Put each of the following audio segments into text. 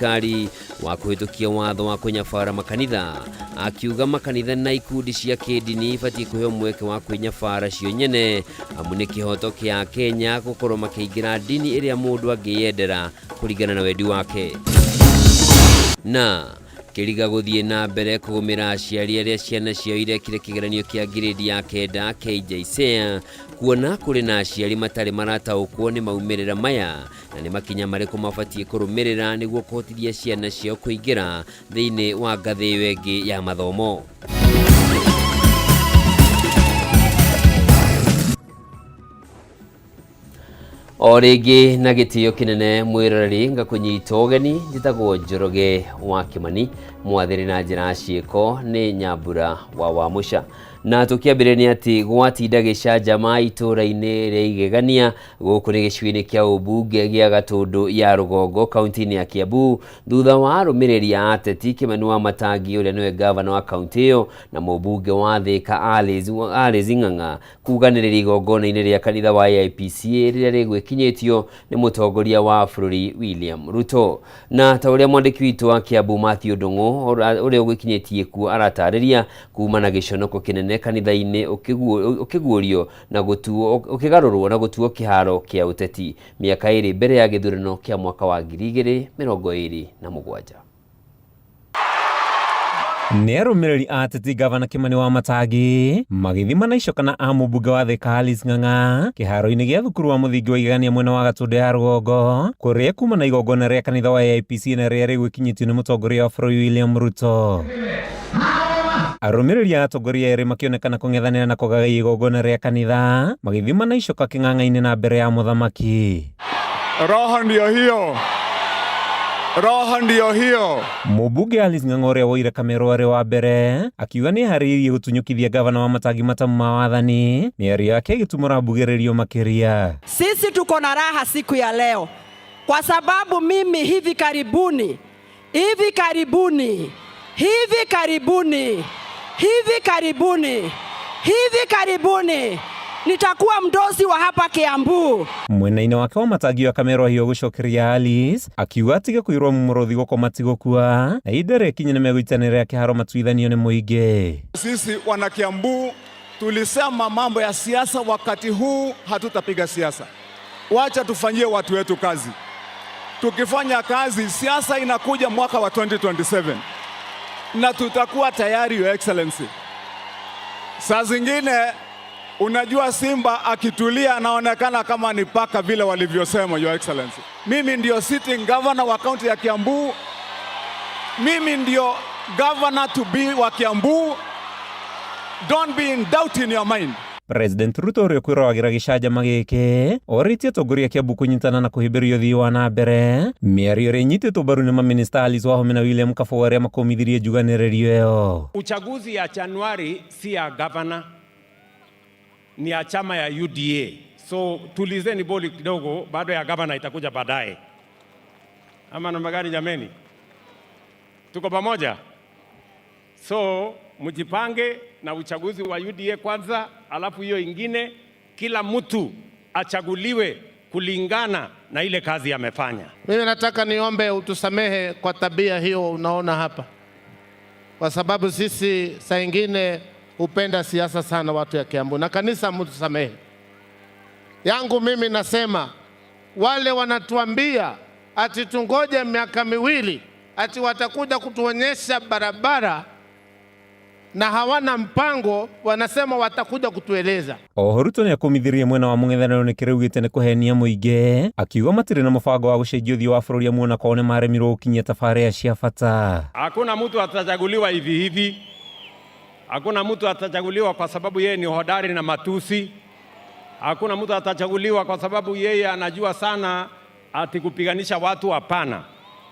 Thirikari wa kũhĩtũkia watho wa kũnyabara makanitha, akiuga makanitha na ikundi cia kĩndini ibatiĩ kũheo mweke wa kwĩnyabara cio nyene, amu nĩ kĩhoto kĩa Akenya gũkorwo makĩingĩra ndini ĩrĩa mũndũ angĩyendera kũringana na wendi wake. Na Kĩriga gũthiĩ na mbere kũgũmĩra aciari arĩa ciana ciao irekire kĩgeranio kĩa ngirĩndi ya kenda KJSEA, kuona kũrĩ na aciari matarĩ marataũkwo nĩ maumĩrĩra maya na nĩ makinya marĩkũ mabatiĩ kũrũmĩrĩra nĩguo kũhotithia ciana ciao kũingĩra thĩinĩ wa ngathĩ ĩyo ĩngĩ ya mathomo. O rĩngĩ na gĩtĩo kĩnene mwĩroreri, ngakũnyita ũgeni. Njĩtagwo Njoroge wa Kĩmani, mwathĩrĩ na njĩra ya ciĩko nĩ Nyambura wa Wamũca. Na tũkĩambĩrĩria nĩ atĩ gwatinda gĩcanjama itũũra-inĩ rĩa Igegania, gũkũ nĩ gĩcigo-inĩ kĩa ũmbunge gĩa Gatũndũ ya Rũgongo, kaunti-inĩ ya Kiambu, thutha wa arũmĩrĩri a ateti Kĩmani wa Matangi ũrĩa nĩwe ngavana wa kaunti ĩyo na mũmbunge wa Thĩka Alice Ng'ang'a kuganĩrĩria igongona-inĩ rĩa kanitha wa AIPCA rĩrĩa rĩgwĩkinyĩtio nĩ mũtongoria wa bũrũri William Ruto. Na ta ũrĩa mwandĩki witũ wa Kiambu Matthew Ndung'u ũrĩa ũgĩkinyĩtie kuo aratarĩria, kuma na gĩconoko kĩnene kanitha-inĩ ũkĩguũrio na gũtuo ũkĩgarũrwo na gũtuo kĩharo kĩa ũteti mĩaka ĩrĩ mbere ya gĩthurano kĩa mwaka wa 2027. Nĩ arũmĩrĩri a ateti Gavana Kĩmani wa Matangi magĩthima na icoka na a mũmbunge wa Thĩka Alice Ng'ang'a kĩharo-inĩ gĩa thukuru wa mũthingi wa Igegania mwena wa Gatũndũ ya Rũgongo, kũrĩa kuma na igongona rĩa kanitha wa AIPC na rĩrĩa rĩgwĩkinyĩtio nĩ mũtongoria wa bũrũri William Ruto. Arũmĩrĩri a atongoria erĩ makĩonekana kũng'ethanĩra na kũgagaia igongona rĩa kanitha magĩthima na icoka kĩng'ang'a-inĩ na mbere ya mũthamaki. Roho ndio hiyo, roho ndio hiyo. Mũmbunge Alice Ng'ang'a ũrĩa woire Kamerũ arĩ wa mbere akiuga nĩ eharĩirie gũtunyũkithia gavana wa Matangi matamu ma wathani, mĩario yake ĩgĩtumũra mbugĩrĩrio makĩria. Sisi tuko na raha siku ya leo kwa sababu mimi hivi karibuni, hivi karibuni, hivi karibuni, hivi karibuni, hivi karibuni nitakuwa mdosi wa hapa Kiambu. Mwena-inĩ wake wa Matangi wa Kamerũ ahiũ gũcokeria Alice akiuga atige kũirwo mũrũthi gũkoma ti gũkua, na ihinda rĩkinye nĩ megũitanĩrĩra kĩharo matuithanio nĩ mũingĩ. Sisi wana Kiambu tulisema mambo ya siasa wakati huu hatutapiga siasa. Wacha tufanyie watu wetu kazi. Tukifanya kazi, siasa inakuja mwaka wa 2027 na tutakuwa tayari, Your Excellency. Saa zingine unajua simba akitulia anaonekana kama ni paka vile walivyosema, Your Excellency. Mimi ndio sitting governor wa kaunti ya Kiambu. Mimi ndio governor to be wa Kiambu. Don't be in doubt in your mind. President Ruto ũrĩa ũkwĩroragĩra gĩcanjama gĩkĩ orĩtie atongoria a Kiambu kũnyitana na kũhĩmbĩria ũthii wa na mbere, mĩario ĩrĩa ĩnyitĩtwo mbaru nĩ mamĩnĩsta Alice Wahome na William Kabogo arĩa makũmithirie njuganĩrĩrio ĩyo. Uchaguzi ya Januari si ya governor, ni ya chama ya UDA. So tulizeni boli kidogo, bado ya governor itakuja baadaye. Ama namna gani jameni? Tuko pamoja? So mjipange na uchaguzi wa UDA kwanza, alafu hiyo ingine kila mtu achaguliwe kulingana na ile kazi amefanya. Mimi nataka niombe utusamehe kwa tabia hiyo unaona hapa, kwa sababu sisi saa ingine hupenda siasa sana, watu ya Kiambu na kanisa, mtusamehe. Yangu mimi nasema wale wanatuambia ati tungoje miaka miwili ati watakuja kutuonyesha barabara na hawana mpango, wanasema watakuja kutueleza. Oho Ruto nĩ akũmithirie mwena wa mũng'ethanĩro nĩ kĩrĩa augĩte nĩ kũhenia mũingĩ, akiuga matirĩ na mũbango wa gũcenjia ũthiũ wa bũrũri amu ona kwao nĩ maremirwo gũkinyia tabarĩra cia bata. Hakuna mtu atachaguliwa hivi hivi. Hakuna mtu atachaguliwa kwa sababu yeye ni hodari na matusi. Hakuna mtu atachaguliwa kwa sababu yeye anajua sana ati kupiganisha watu. Hapana,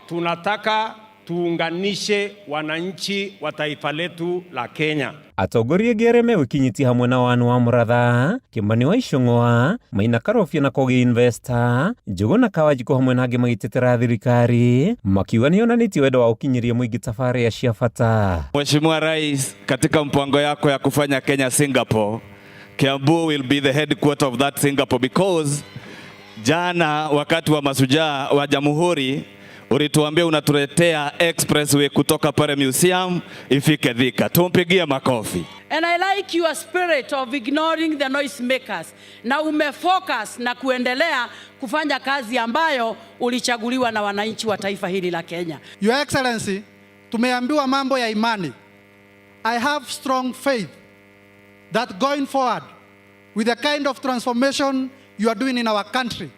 tunataka tuunganishe wananchi wa taifa letu la Kenya. Atongoria angĩ arĩa megwĩkinyĩtie hamwe na Wanu wa Mũratha, Kĩmani wa Icũng'wa, Maina Karobia na Kogi Investor, Njũgũna Kawanjikũ hamwe na angĩ magĩtetera thirikari makiuga nĩyonanĩtie wendo wa gũkinyĩria mũingĩ tabarĩra cia bata. Mheshimiwa Rais, katika mpango yako ya kufanya Kenya Singapore, Kiambu will be the headquarter of that Singapore because jana wakati wa mashujaa wa Jamhuri Ulituambia unatuletea expressway kutoka pale museum ifike Thika. Tumpigie makofi. And I like your spirit of ignoring the noise makers. Na umefocus na kuendelea kufanya kazi ambayo ulichaguliwa na wananchi wa taifa hili la Kenya. Your Excellency, tumeambiwa mambo ya imani. I have strong faith that going forward with the kind of transformation you are doing in our country,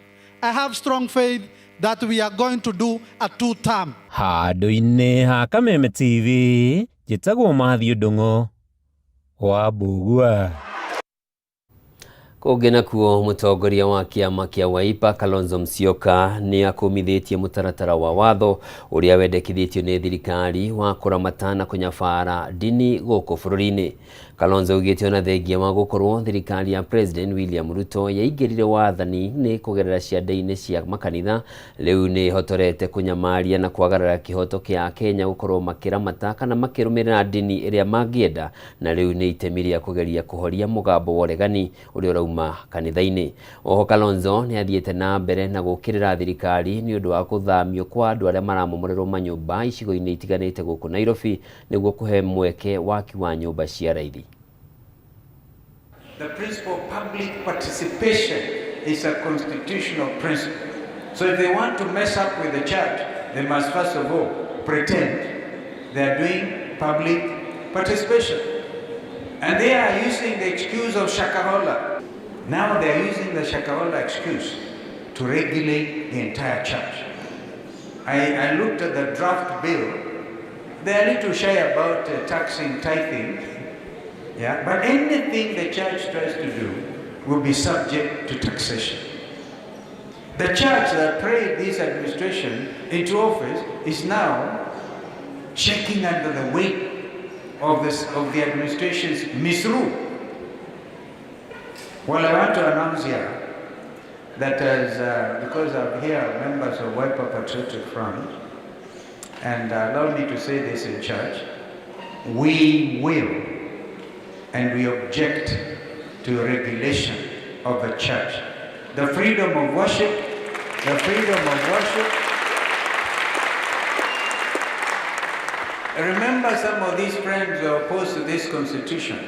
I have strong faith that we are going to do a two-term. Handũ-inĩ ha Kameme TV, njĩtagwo Matthew Ndung'u wa Mbugua. Kũngĩ nakuo, mũtongoria wa kĩama kĩa Wiper Kalonzo Musyoka nĩ akũmithĩtie mũtaratara wa watho ũrĩa wendekithĩtio nĩ thirikari wa kũramata na kũnyabara ndini gũkũ bũrũri-inĩ. Kalonzo augĩte ona thengia wa gũkorwo thirikari ya President William Ruto yaingĩrire wathani-inĩ kũgerera ciande-inĩ cia makanitha, rĩu nĩ ĩhotorete kũnyamaria na kwagarara kĩhoto kĩa Akenya gũkorwo makĩramata kana makĩrũmĩrĩra ndini ĩrĩa mangĩenda, na rĩu nĩ itemi rĩa kũgeria kũhoria mũgambo wa ũregani ũrĩa ũrauma kanitha-inĩ. Oho Kalonzo nĩ athiĩte na mbere na gũkĩrĩra thirikari nĩ ũndũ wa gũthamio kwa andũ arĩa maramomorerwo manyũmba icigo-inĩ itiganĩte gũkũ Nairobi nĩguo kũhe mweke waki wa nyũmba cia raithi. The principle of public participation is a constitutional principle. So if they want to mess up with the church, they must first of all pretend they are doing public participation. And they are using the excuse of Shakahola. Now they are using the Shakahola excuse to regulate the entire church. I looked at the draft bill. They are a little shy about taxing tithing. Yeah, but anything the church tries to do will be subject to taxation. The church that prayed this administration into office is now shaking under the weight of the administration's misrule. Well, I want to announce here that because I'm here members of Wiper Patriotic Front, and allow me to say this in church, we will and we object to regulation of the church. The freedom of worship, the freedom of worship. Remember, some of these friends were opposed to this constitution,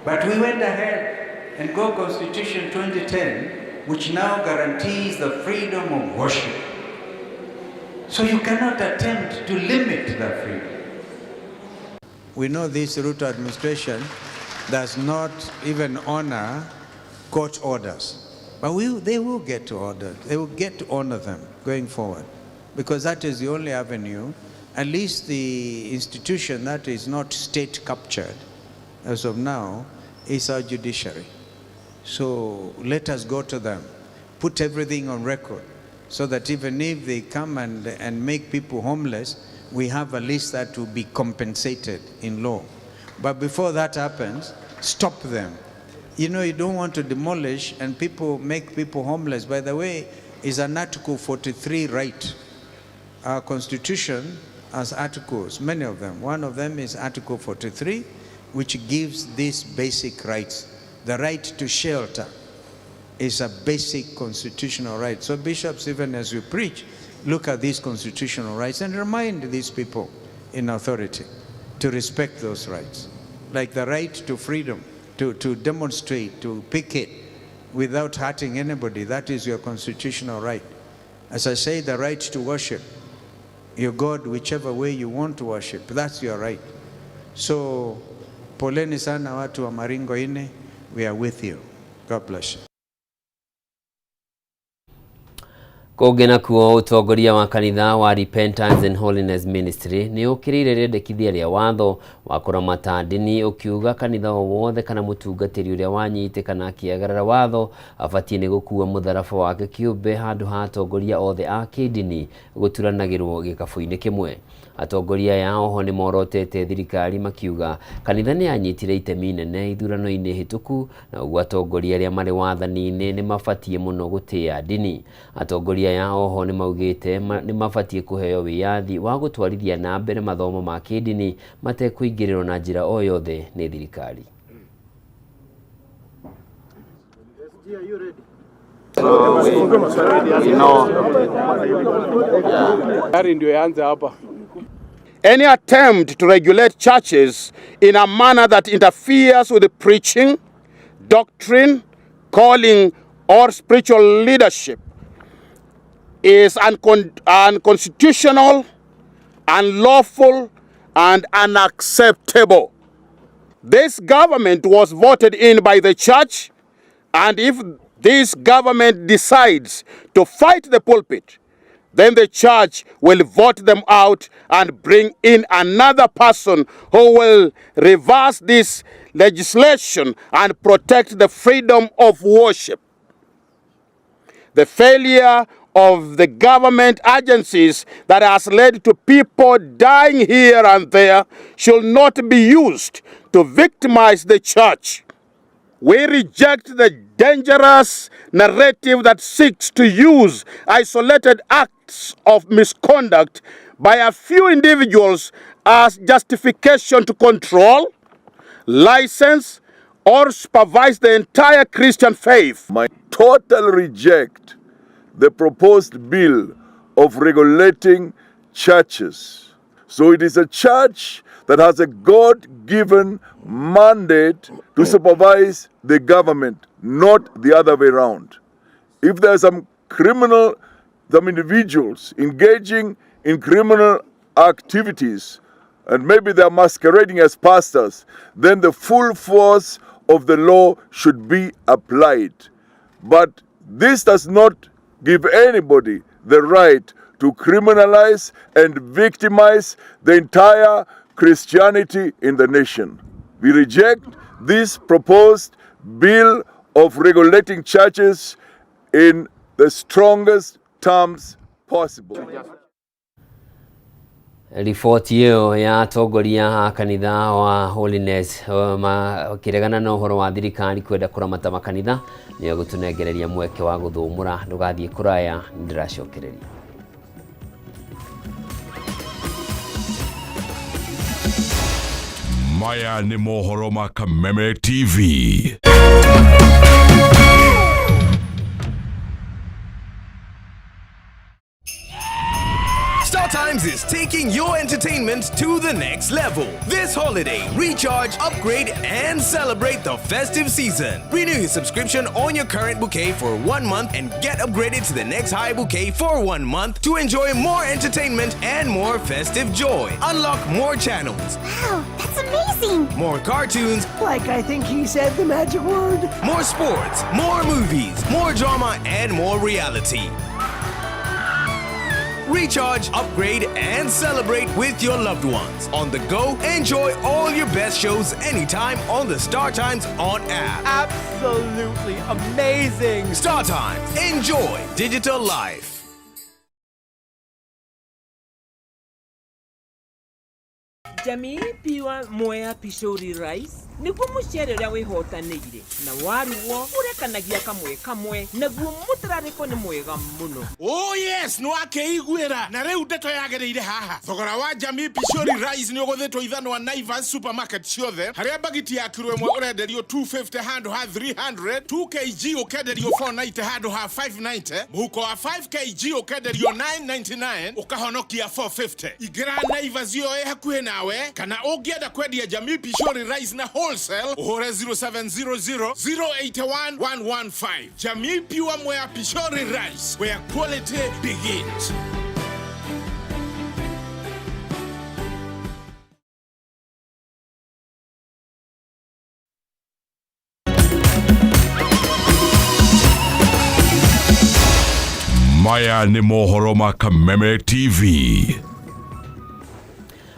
but we went ahead and got Constitution 2010, which now guarantees the freedom of worship. So you cannot attempt to limit that freedom. We know this Ruto administration does not even honor court orders. But they will get to order. They will get to honor them going forward, because that is the only avenue. At least the institution that is not state captured as of now is our judiciary. So let us go to them, put everything on record, so that even if they come and make people homeless, we have a list that will be compensated in law. But before that happens, stop them. You know, you don't want to demolish and people make people homeless. By the way, is an Article 43 right. Our constitution has articles, many of them. One of them is Article 43, which gives these basic rights. The right to shelter is a basic constitutional right. So bishops, even as we preach, look at these constitutional rights and remind these people in authority to respect those rights, like the right to freedom, to demonstrate, to picket without hurting anybody. That is your constitutional right. As I say, the right to worship your God whichever way you want to worship, that's your right. So, poleni sana watu wa Maringo Ine, we are with you. God bless you. Kũngĩ nakuo, ũtongoria wa kanitha wa Repentance and Holiness Ministry nĩ ũkĩrĩire rĩendekithia rĩa watho wa kũramata ndini, ũkiuga kanitha o wothe kana mũtungatĩri ũrĩa wanyitĩkana akĩagarara watho abatiĩ nĩ gũkua mũtharaba wake kĩũmbe handũ ha atongoria othe a kĩndini gũturanagĩrwo gĩkabũ-inĩ kĩmwe. Atongoria aya oho nĩ morotete thirikari makiuga kanitha nĩ yanyitire itemi inene ithurano-inĩ hĩtũku, na ũguo atongoria arĩa marĩ wathani-inĩ nĩ mabatiĩ mũno gũtĩa ndini. Atongoria aya oho nĩ maugĩte nĩ mabatiĩ kũheo wĩyathi wa gũtwarithia na mbere mathomo ma kĩndini matekũingĩrĩrwo na njĩra o yothe nĩ thirikari. So we know. Yeah. Any attempt to regulate churches in a manner that interferes with the preaching, doctrine, calling, or spiritual leadership is unconstitutional, unlawful, and unacceptable. This government was voted in by the church, and if this government decides to fight the pulpit, then the church will vote them out and bring in another person who will reverse this legislation and protect the freedom of worship. The failure of the government agencies that has led to people dying here and there should not be used to victimize the church. We reject the dangerous narrative that seeks to use isolated acts of misconduct by a few individuals as justification to control, license, or supervise the entire Christian faith. I totally reject the proposed bill of regulating churches. So it is a church that has a God-given mandate to supervise the government, not the other way round. If there are some individuals engaging in criminal activities, and maybe they are masquerading as pastors, then the full force of the law should be applied. But this does not give anybody the right to criminalize and victimize the entire Christianity in the nation. We reject this proposed bill of regulating churches in the strongest terms possible. Riboti ĩyo ya atongoria a kanitha wa Holiness makĩregana na ũhoro wa thirikari kwenda kũramata makanitha nĩyo gũtũnengereria mweke wa gũthũmũra. Ndũgathiĩ kũraya, nĩndĩracokereria. Maya nĩ mohoro ma Kameme TV. StarTimes is taking your entertainment to the next level. This holiday, recharge, upgrade, and celebrate the festive season. Renew your subscription on your current bouquet for 1 month and get upgraded to the next high bouquet for 1 month to enjoy more entertainment and more festive joy. Unlock more channels. Wow, that's amazing! More cartoons. Like I think he said the magic word. More sports, more movies, more drama, and more reality. Recharge, upgrade, and celebrate with your loved ones. On the go, enjoy all your best shows anytime on the StarTimes On app. Absolutely amazing! StarTimes, enjoy digital life. Jamii Pure Mwea Pishori Rice niguo mucere uria wihotanĩire na warugwo urekanagia kamwe kamwe naguo mutararĩko nĩ mwega mũno. Oh yes, nĩ wakeiguĩra na rĩu ndeto yagĩrĩire haha. Thogora wa Jamii Pishori Rice nĩ ũgũthĩtwo ithanwa Naivas supermarket ciothe, harĩa bagiti ya kiro ĩmwe ũrenderio 250 handũ ha 300, 2 kg ũkenderio 490 handũ ha 590, mũhuko wa 5 kg ũkenderio 999 ũkahonokia 450. Ingĩra Naivas ĩyo ĩ hakuhĩ nawe, kana ũngĩenda kwendia Jamii Pishori Rice na wholesale ũhũre 0700 081 115. Jamii Pure Mwea Pishori Rice, where quality begins. Maya nĩ mohoro ma Kameme TV.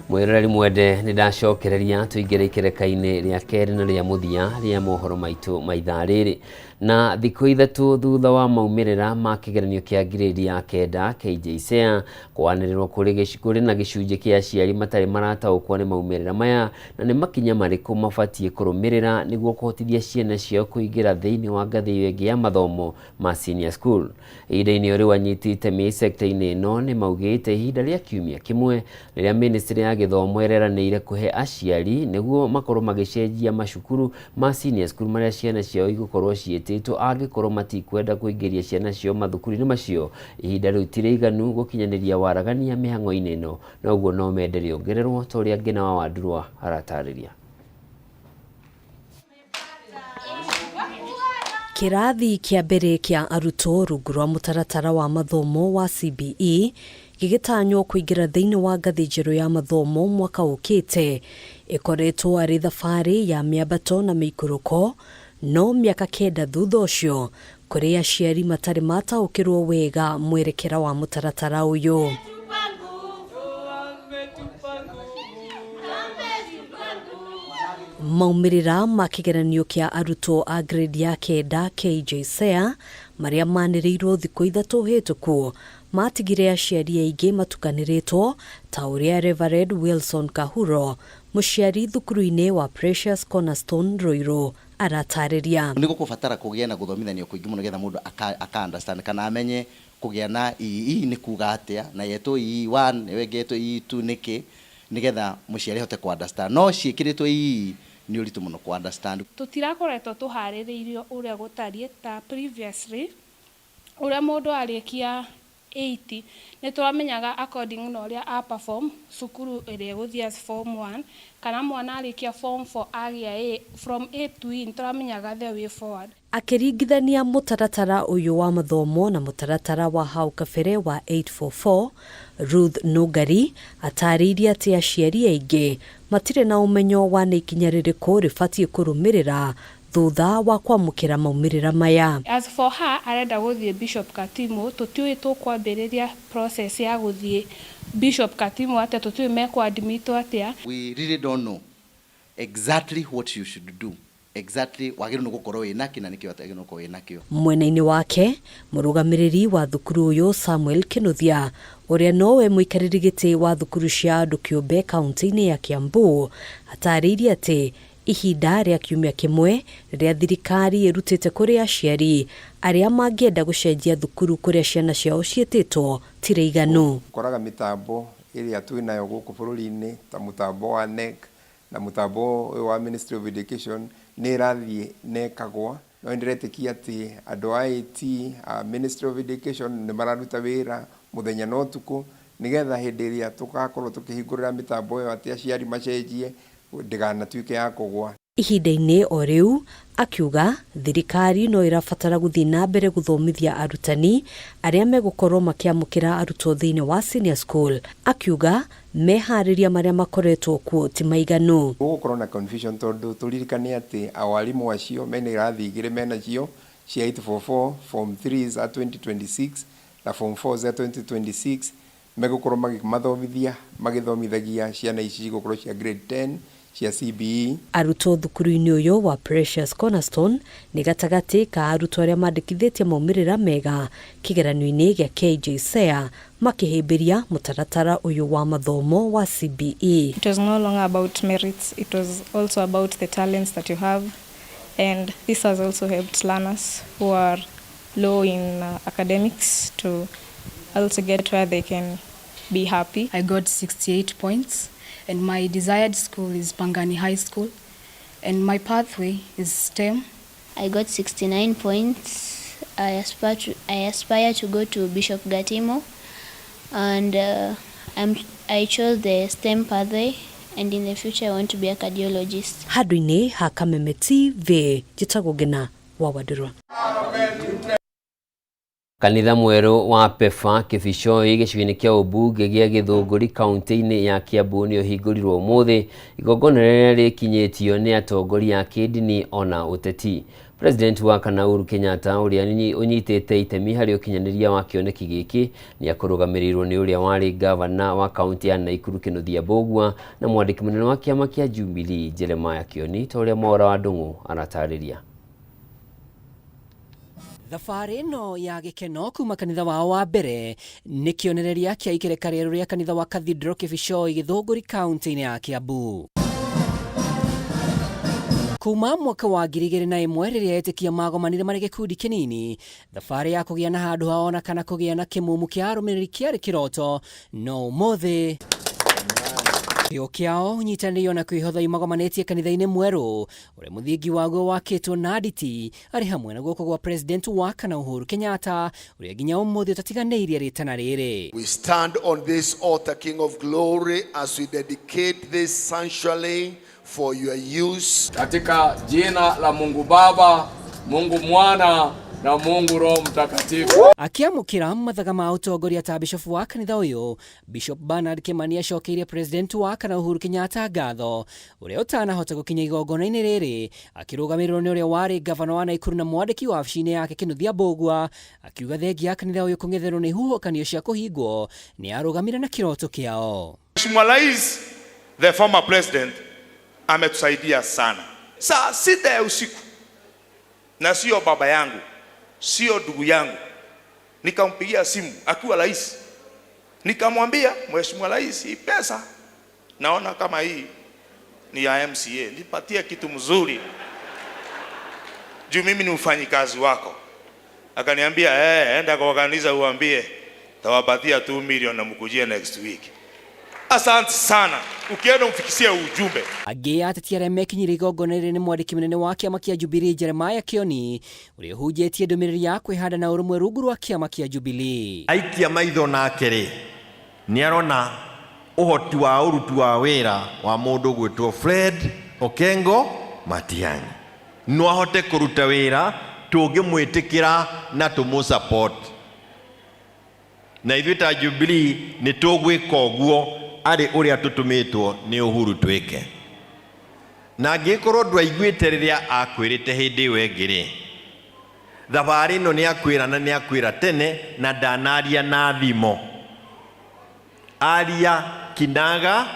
Mwĩroreri mwende, nĩ ndacokereria tũingĩre ikereka-inĩ rĩa kerĩ na rĩa mũthia rĩa mohoro maitũ ma ithaa rĩrĩ. Na thikũ ithatũ thutha wa maumĩrĩra ma kĩgeranio kĩa ngirĩndi ya kenda KJSEA kwanĩrĩrwo kũrĩ na gĩcunjĩ kĩa aciari matarĩ marataũkwo nĩ maumĩrĩra maya na nĩ makinya marĩkũ mabatiĩ kũrũmĩrĩra nĩguo kũhotithia ciana ciao kũingĩra thĩinĩ wa ngathĩ ĩyo ĩngĩ ya mathomo ma senior school. Ihinda-inĩ rĩu anyiti itemi sekta-inĩ ĩno nĩ maugĩte ihinda rĩa kiumia kĩmwe rĩrĩa ministry ya gĩthomo ĩreranĩire kũhe aciari nĩguo makorwo magĩcenjia macukuru ma senior school marĩa ciana ciao igũkorwo ciĩtĩtwo angĩkorwo matikwenda kũingĩria ciana ciao mathukuru-inĩ macio. Ihinda rĩu ti rĩiganu gũkinyanĩria waragania mĩhang'o-inĩ ĩno, na ũguo no mende rĩongererwo ta ũrĩa Ngĩna wa Wandurwa aratarĩria. Kĩrathi kĩa mbere kĩa arutwo rungu rwa mũtaratara wa mathomo wa CBE gĩgĩtanywo kũingĩra thĩinĩ wa ngathĩ njerũ ya mathomo mwaka ũkĩte. Ĩkoretwo arĩ thabarĩ ya mĩambato na mĩikũrũko, no mĩaka kenda thutha ũcio kũrĩ aciari matarĩ mataũkĩrwo wega mwerekera wa mũtaratara ũyũ. Maumĩrĩra ma kĩgeranio kĩa arutwo a grade ya kenda KJSEA marĩa manĩrĩirwo thikũ ithatũ hĩtũku matigire aciari aingĩ matukanĩrĩtwo ta ũrĩa Reverend Wilson Kahuro, mũciari thukuru-inĩ wa Precious Cornerstone Ruiru aratarĩria. Nĩ gũkũbatara kũgĩe na gũthomithanio kũingĩ mũno nĩgetha mũndũ aka understand kana amenye kũgĩa na EE nĩ kuga atĩa na yetwo EE1 ĩyo ĩngĩ yetwo EE2 nĩkĩ nĩgetha mũciari ahote kũ understand no ciĩkĩrĩtwo EE nĩ ũritũ mũno kũ understand. Tũtirakoretwo tũharĩrĩirio ũrĩa gũtariĩ ta previously ũrĩa mũndũ arĩkia 8 nĩ tũramenyaga according na ũrĩa a perform cukuru ĩrĩa ĩgũthiĩ as form 1 kana mwana arĩkia form 4 agĩa A from A to E nĩ tũramenyaga the way forward. Akĩringithania mũtaratara ũyũ wa mathomo na mũtaratara wa hau kabere wa 844, Ruth Nũngari atarĩirie atĩ aciari aingĩ matirĩ na ũmenyo wa nĩ ikinya rĩrĩkũ rĩbatiĩ kũrũmĩrĩra thutha wa kwamũkĩra maumĩrĩra maya. As for her arenda gũthiĩ Bishop Katimo tũtiũĩ tũkwambĩrĩria process ya gũthiĩ Bishop Katimo atĩa tũtiũĩ mekũ admit atĩa. We really don't know exactly what you should do, exactly wagĩrĩirwo nĩ gũkorwo wĩ nakĩ na nĩkĩ ũtagĩrĩirwo nĩ gũkorwo wĩ nakĩo. Mwena-inĩ wake, mũrũgamĩrĩri wa thukuru ũyũ Samuel Kĩnuthia, ũrĩa nowe mũikarĩri gĩtĩ wa thukuru cia andũ kĩũmbe kaunti-inĩ ya Kiambu, atarĩirie atĩ ihinda rĩa kiumia kĩmwe rĩrĩa thirikari ĩrutĩte kũrĩ aciari arĩa mangĩenda gũcenjia thukuru kũrĩa ciana ciao ciĩtĩtwo ti rĩiganu. Ũkoraga mĩtambo ĩrĩa twĩnayo gũkũ bũrũri-inĩ ta mũtambo wa KNEC na mũtambo ũyũ wa Ministry of Education nĩ ĩrathiĩ na ĩkagwa. No nĩ ndĩretĩkia atĩ andũ a IT a Ministry of Education nĩ mararuta wĩra mũthenya na ũtukũ nĩgetha hĩndĩ ĩrĩa tũgakorwo tũkĩhingũrĩra mĩtambo ĩyo atĩ aciari macenjie ndĩganatuĩke ya kũgwa. Ihinda-inĩ o rĩu, akiuga thirikari no ĩrabatara gũthiĩ na mbere gũthomithia arutani arĩa megũkorwo makĩamũkĩra arutwo thĩinĩ wa senior school. Akiuga meharĩria marĩa makoretwo kuo ti maiganu. Gũgũkorwo na confusion tondũ tũririkane atĩ awarimũ acio mena irathi igĩrĩ menacio cia 844 form 3 za 2026 na form 4 za 2026 megũkorwo magĩmathomithia magĩthomithagia ciana ici cigũkorwo cia grade 10 cia CBE. Arutwo thukuru-inĩ ũyũ wa Precious Cornerstone nĩ gatagatĩ ka arutwo arĩa mandĩkithĩtie maumĩrĩra mega kĩgeranio-inĩ gĩa KJSEA makĩhĩmbĩria mũtaratara ũyũ wa mathomo wa CBE. It was no longer about merits, it was also about the talents that you have, and this has also helped learners who are low in academics to also get where they can be happy. I got 68 points, and my desired school is Pangani High School, and my pathway is STEM. I got 69 points. I aspire to go to Bishop Gatimo, and I chose the STEM pathway, and in the future I want to be a cardiologist. Handũ-inĩ ha Kameme TV, njĩtagwo Ngĩna wa Wandũrwa. Kanitha mwerũ wa PEFA Kĩbicoi gĩcigo-inĩ kĩa ũmbunge gĩa Gĩthũngũri kaunti-inĩ ya Kiambu nĩ ũhingũrirwo ũmũthĩ, igongona rĩrĩa rĩkinyĩtio nĩ atongoria a kĩndini ona ũteti. President wa kana Uhuru Kenyatta ũrĩa ũnyitĩte itemi harĩ ũkinyanĩria wa kĩoneki gĩkĩ nĩ akũrũgamĩrĩirwo nĩ ũrĩa warĩ gavana wa kaunti ya Naikuru Kĩnuthia Mbũgua na mwandĩki mũnene wa kĩama kĩa Jubilee Jeremiah Kĩoni ta ũrĩa Mwaura wa Ndung'u aratarĩria. Thabarĩ ĩno ya gĩkeno kuma kanitha wao wa mbere nĩ kĩonereria kĩa ikereka rĩerũ rĩa kanitha wa Cathedral Kĩbicoi Gĩthũngũri kaunti-inĩ ya Kiambu. Kuma mwaka wa 2001 rĩrĩa etĩkia magomanire marĩ gĩkundi kĩnini, thabarĩ ya kũgĩa na handũ hao na kana kũgĩa na kĩmumu kĩa arũmĩrĩri kĩarĩ kĩroto, no ũmũthĩ. Kĩo kĩao ũnyitanĩri ona kwĩhotha imagomanĩtie kanitha-inĩ mwerũ ũrĩa mũthingi waguo wakĩtwo na nditi arĩ hamwe na guoko gwa President wa kana Uhuru Kenyatta ũrĩa nginya ũmũthĩ ũtatiganĩirie rĩtana rĩrĩ. We stand on this altar, King of Glory, as we dedicate this sanctuary for your use. Katika jina la Mungu Baba, Mungu Mwana na Mungu Roho Mtakatifu. Akĩamũkĩra mathaga ma ũtongoria ta bishofu wa kanitha ũyũ, Bishop Bernard Kimani acokeirie President wa kana Uhuru Kenyatta ngatho ũrĩa ũtanahota gũkinya igongona-inĩ rĩrĩ akĩrũgamĩrĩrwo nĩ ũrĩa warĩ gavana wa Naikuru na mwandĩki wa wabici-inĩ yake Kĩnuthia Mbũgua, akiuga thengia ya kanitha ũyũ kũng'etherwo nĩ huhũkanio cia kũhingwo nĩ arũgamire na kĩroto kĩao. Mheshimiwa Rais, the former president, ametusaidia sana. Saa 6 ya usiku, na sio baba yangu, sio ndugu yangu, nikampigia simu akiwa rais, nikamwambia Mheshimiwa Rais, hii pesa naona kama hii ni ya MCA, nipatie kitu mzuri juu mimi ni mfanyikazi wako. Akaniambia enda kwa kanisa uambie tawapatia 2 million na mkujie next week. Asante sana, ukienda umfikishie ujumbe. Angĩ ateti arĩa mekinyire igongona rĩrĩ nĩ mwandĩki mũnene wa kĩama kĩa Jubilee Jeremiah Kioni ũrĩa ũhunjĩtie ndũmĩrĩri ya kwĩhanda na ũrũmwe rungu rwa kĩama kĩa Jubilee. Aikia maitho nake rĩ, nĩ arona ũhoti wa ũruti wa wĩra wa mũndũ gwĩtwo Fred Okengo Matiang'i. No ahote kũruta wĩra tũngĩmwĩtĩkĩra na tũmũ support. Na ithuĩ ta Jubilee nĩ tũgwĩka ũguo arĩ ũrĩa tũtũmĩtwo nĩ Uhuru twĩke. Na angĩkorwo ndwaiguĩte rĩrĩa akwĩrĩte hĩndĩ ĩyo ĩngĩ rĩ, thabarĩ ĩno nĩ akwĩra na nĩ akwĩra tene na ndanaria na thimo. Aria kinaga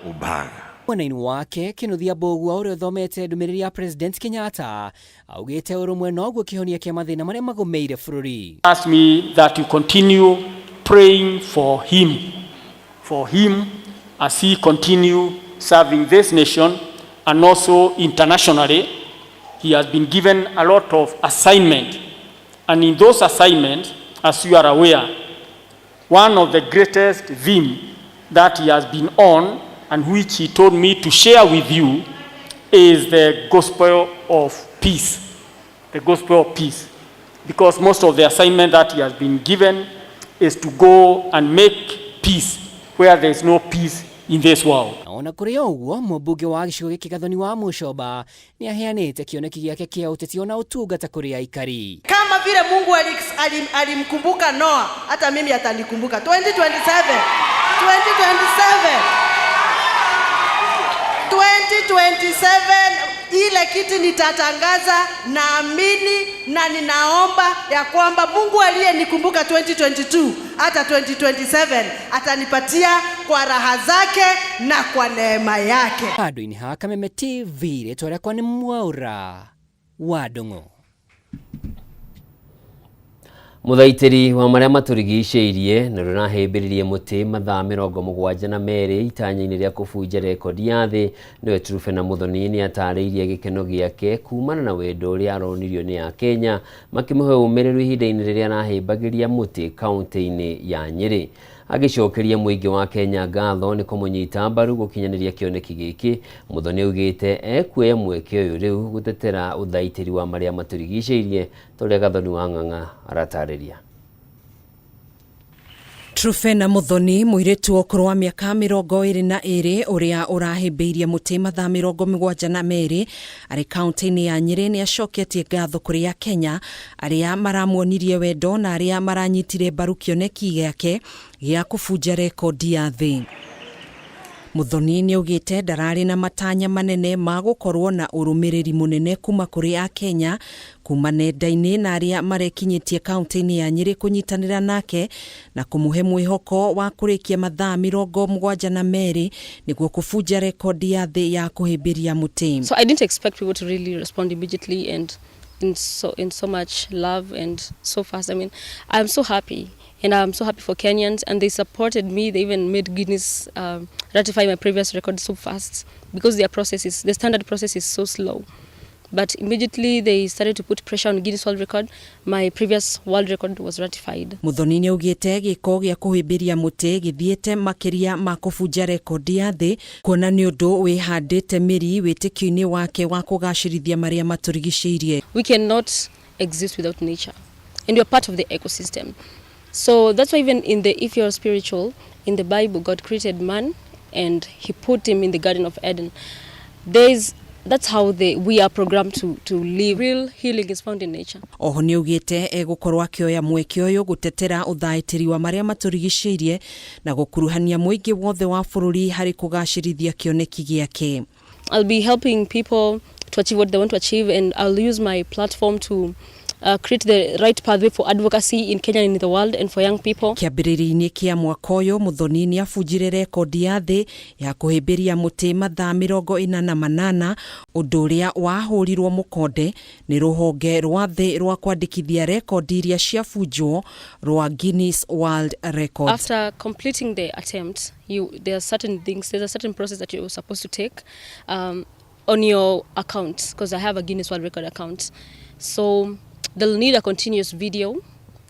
ubaga. Mwena-inĩ wake Kĩnuthia Mbũgua ũrĩa ũthomete ndũmĩrĩri ya President Kenyatta augĩte ũrũmwe noguo kĩhonia kĩa mathĩna marĩa magũmĩire bũrũri. Ask me that you continue praying for him as he continue serving this nation and also internationally. He has been given a lot of assignment, and in those assignments, as you are aware, one of the greatest theme that he has been on and which he told me to share with you is the gospel of peace. The gospel of peace. Because most of the assignment that he has been given is to go and make peace where there is no peace in this world. Ona kũrĩ o ũguo, mũmbunge wa gĩcigo gĩkĩ Gathoni wa Mũcomba nĩ aheanĩte kĩoneki gĩake kĩa ũteti ona ũtungata kũrĩ aikari. Kama vile Mungu alimkumbuka Noa, hata mimi atanikumbuka. 2027. 2027. 2027 ile kiti nitatangaza, naamini na ninaomba ya kwamba Mungu aliyenikumbuka 2022 hata 2027 atanipatia kwa raha zake na kwa neema yake. Handũ-inĩ ha Kameme TV, rĩtwa rĩakwa nĩ Mwaũra wa Ndung'u. Mũthaitĩri wa marĩa matũrigicĩirie na ũrahĩmbĩririe mũtĩ mathaa 72 itanya-inĩ rĩa kũbunja rekondi ya thĩ nĩwe Truphena Muthoni nĩ atarĩirie gĩkeno gĩake kumana na wendo ũrĩa aronirio nĩ Akenya makĩmũhe ũmĩrĩru ihinda-inĩ rĩrĩa arahĩmbagĩria mũtĩ kaunti-inĩ ya Nyĩrĩ. Agĩcokeria mũingĩ wa Kenya ngatho nĩ kũmũnyita mbaru gũkinyanĩria kĩoneki gĩkĩ, Muthoni augĩte ekuoya mweke ũyũ rĩu gũtetera ũthaitĩri wa marĩa matũrigicĩirie ta ũrĩa Gathoni wa Ng'ang'a aratarĩria. Truphena Muthoni mũirĩtu wa ũkũrũ wa mĩaka 22 ũrĩa ũrahĩmbĩirie mũtĩ mathaa 72 arĩ kaunti-inĩ ya Nyĩrĩ nĩ acoketie ngatho kũrĩ Akenya arĩa maramuonirie wendo na arĩa maranyitire mbaru kĩoneki gĩake gĩa kũbunja rekondi ya thĩ. Muthoni nĩ augĩte ndararĩ na matanya manene ma gũkorwo na ũrũmĩrĩri mũnene kuma kũrĩ Akenya kuma nenda-inĩ na arĩa marekinyĩtie kaunti-inĩ ya Nyĩrĩ kũnyitanĩra nake na kũmũhe mwĩhoko wa kũrĩkia mathaa 72 nĩguo kũbunja rekondi ya thĩ ya kũhĩmbĩria mũtĩ. So I didn't expect people to really respond immediately and in so much love and so fast. I mean, I'm so happy. And I'm so happy for Kenyans, and they supported me. They even made Guinness ratify my previous record so fast because their process is, the standard process is so slow. But immediately they started to put pressure on Guinness World Record. My previous world record was ratified. Muthoni nĩ augĩte gĩko gĩa kũhĩmbĩria mũtĩ gĩthiĩte makĩria ma kũbunja rekondi ya thĩ, kuona nĩ ũndũ wĩhandĩte mĩri wĩtĩkio-inĩ wake wa kũgacĩrithia marĩa matũrigicĩirie. We cannot exist without nature, and we're part of the ecosystem. So that's why even in the, if you're spiritual, in the Bible, God created man and he put him in the Garden of Eden. That's how we are programmed to live. Real healing is found in nature. Oho nĩ augĩte egũkorwo akĩoya mweke ũyũ gũtetera ũthaitĩri wa marĩa matũrigicĩirie na gũkuruhania mũingĩ wothe wa bũrũri harĩ kũgacĩrithia kĩoneki gĩake. I'll be helping people to achieve what they want to achieve, and I'll use my platform to create the right pathway for advocacy in Kenya and in the world and for young people. Kĩambĩrĩria-inĩ kĩa mwaka ũyũ, Muthoni nĩ abunjire rekondi ya thĩ ya kũhĩmbĩria mũtĩ mathaa 48, ũndũ ũrĩa wahũrirwo mũkonde nĩ rũhonge rwa thĩ rwa kwandĩkithia rekondi iria ciabunjwo rwa Guinness World Records. After completing the attempt, there are certain things, there's a certain process that you're supposed to take on your account, because I have a Guinness World Record account. So they'll need a continuous video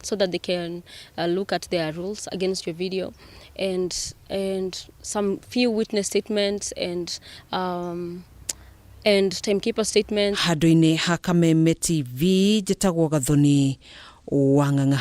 so that they can look at their rules against your video, and some few witness statements and timekeeper statements. Handũ-inĩ ha Kameme TV, njĩtagwo Gathoni wa Ng'ang'a.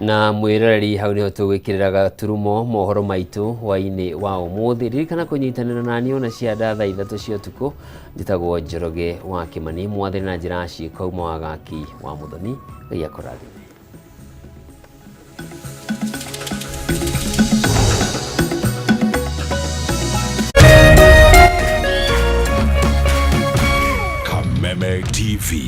Na mwiroreri, hau niho tũgwĩkĩrĩra gaturumo mohoro maitũ hwaĩ-inĩ wa ũmũthĩ. Ririkana kũnyitanĩra nani ona cia thaa 3 cia ũtukũ. Njĩtagwo Njoroge wa Kĩmani, mwathĩri na njĩra ciĩko uma wa gaki wa Muthoni. Ngai akũrathime. Kameme TV.